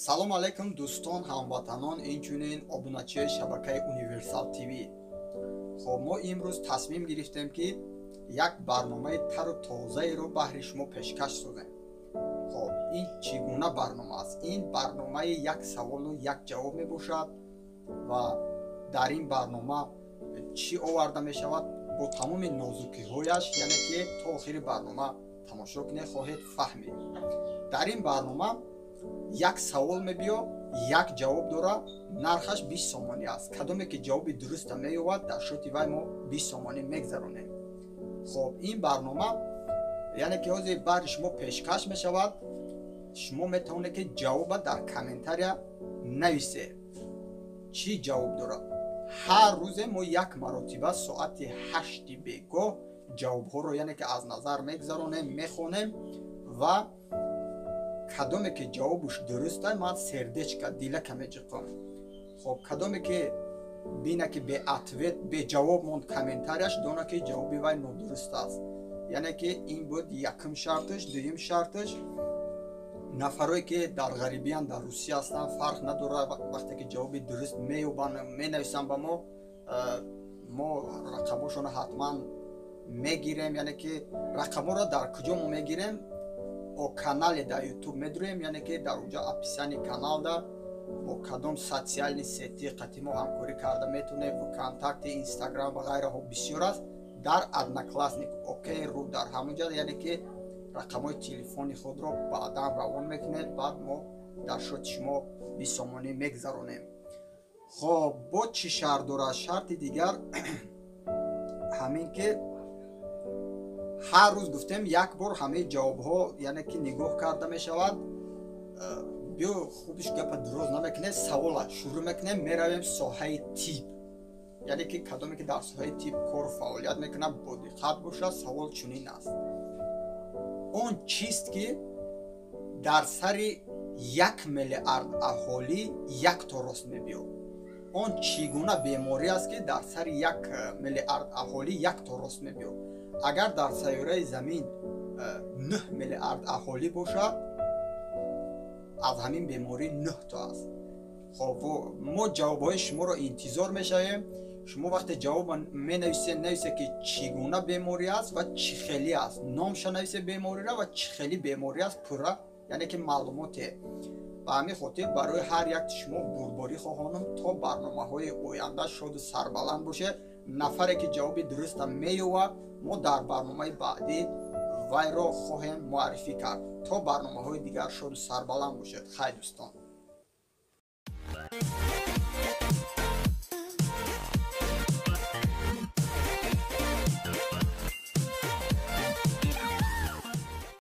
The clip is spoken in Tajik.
Салом алейкум, дӯстон, ҳамватанон, инчунин обуначиёи шабакаи Универсал ТВ. Хоб, мо имрӯз тасмим гирифтем, ки як барномаи тару тозаеро баҳри шумо пешкаш созем. Хоб, ин чӣ гуна барнома аст? Ин барномаи як саволу як ҷавоб мебошад ва дар ин барнома чӣ оварда мешавад бо тамоми нозукиҳояш, яъне ки то охири барнома тамошо кунед, хоҳед фаҳмид. Дар ин барнома як савол мебиё, як ҷавоб дора, нархаш 20 сомонӣ аст. Кадоме ки ҷавоби дуруста меёбад, дар шоти вай мо 20 сомонӣ мегзаронем. Хоб, ин барнома, яъне ки ҳозир баҳри шумо пешкаш мешавад. Шумо метавонед, ки ҷавоба дар комментария нависед, чӣ ҷавоб дорад. Ҳар рӯзе мо як маротиба соати 8-и бегоҳ ҷавобҳоро, яъне ки аз назар мегзаронем, мехонем ва кадоме ки ҷавобуш дуруста, ман сердечка, дилака меҷиқам. Хоб, кадоме ки бина, ки бе ответ, беҷавоб монд комментарияш, дона, ки ҷавоби вай нодуруст аст. Яъне ки ин буд якум шарташ. Дуюм шарташ: нафарое ки дар ғарибиян, дар Русия ҳастанд, фарқ надорад, вақте ки ҷавоби дуруст меёбанд, менависанд ба мо, мо рақамошонро ҳатман мегирем. Яъне ки рақамҳоро дар куҷо мо мегирем? О канале дар Ютуб медурем, яъне ки дар уҷа описании каналда бо кадом социальный сети қати мо ҳамкорӣ карда метавонем, ВКонтакте, Инстаграм ва ғайраҳо бисёр аст, дар Одноклассник, ОК.ру, дар ҳамонҷа, яъне ки рақамҳои телефони худро баъдан равон мекунед, баъд мо дар шоти шумо 20 сомонӣ мегзаронем. Хоб, бо чӣ шарт дорад? Шарти дигар ҳамин ки ҳар рӯз, гуфтем, як бор ҳамаи ҷавобҳо, яъне ки нигоҳ карда мешавад. Биё, хубиш, гапа дуроз намекунем, савола шурӯъ мекунем. Меравем соҳаи тиб, яъне ки кадоме ки дар соҳаи тиб кору фаъолият мекунад, бодиққат бошад. Савол чунин аст: он чист, ки дар сари 1 миллиард аҳолӣ якто рост мебиёд? Он чӣ гуна беморӣ аст, ки дар сари 1 миллиард аҳолӣ якто рост мебиёд? Агар дар сайёраи Замин 9 миллиард аҳолӣ бошад, аз ҳамин беморӣ нӯҳто аст. Хоб, мо ҷавобҳои шуморо интизор мешавем. Шумо вақте ҷавоб менависед, нависе, ки чӣ гуна беморӣ аст ва чӣ хелӣ аст. Номша нависе бемориро ва чӣ хелӣ беморӣ аст, пурра, яъне ки маълумоте. Ба ҳамин хотир барои ҳар як шумо бурдборӣ хоҳонам. То барномаҳои оянда шоду сарбаланд бошед. Нафаре ки ҷавоби дуруста меёвад, мо дар барномаи баъдӣ вайро хоҳем муаррифӣ кард. То барномаҳои дигар шоду сарбаланд бошед. Хай, дӯстон.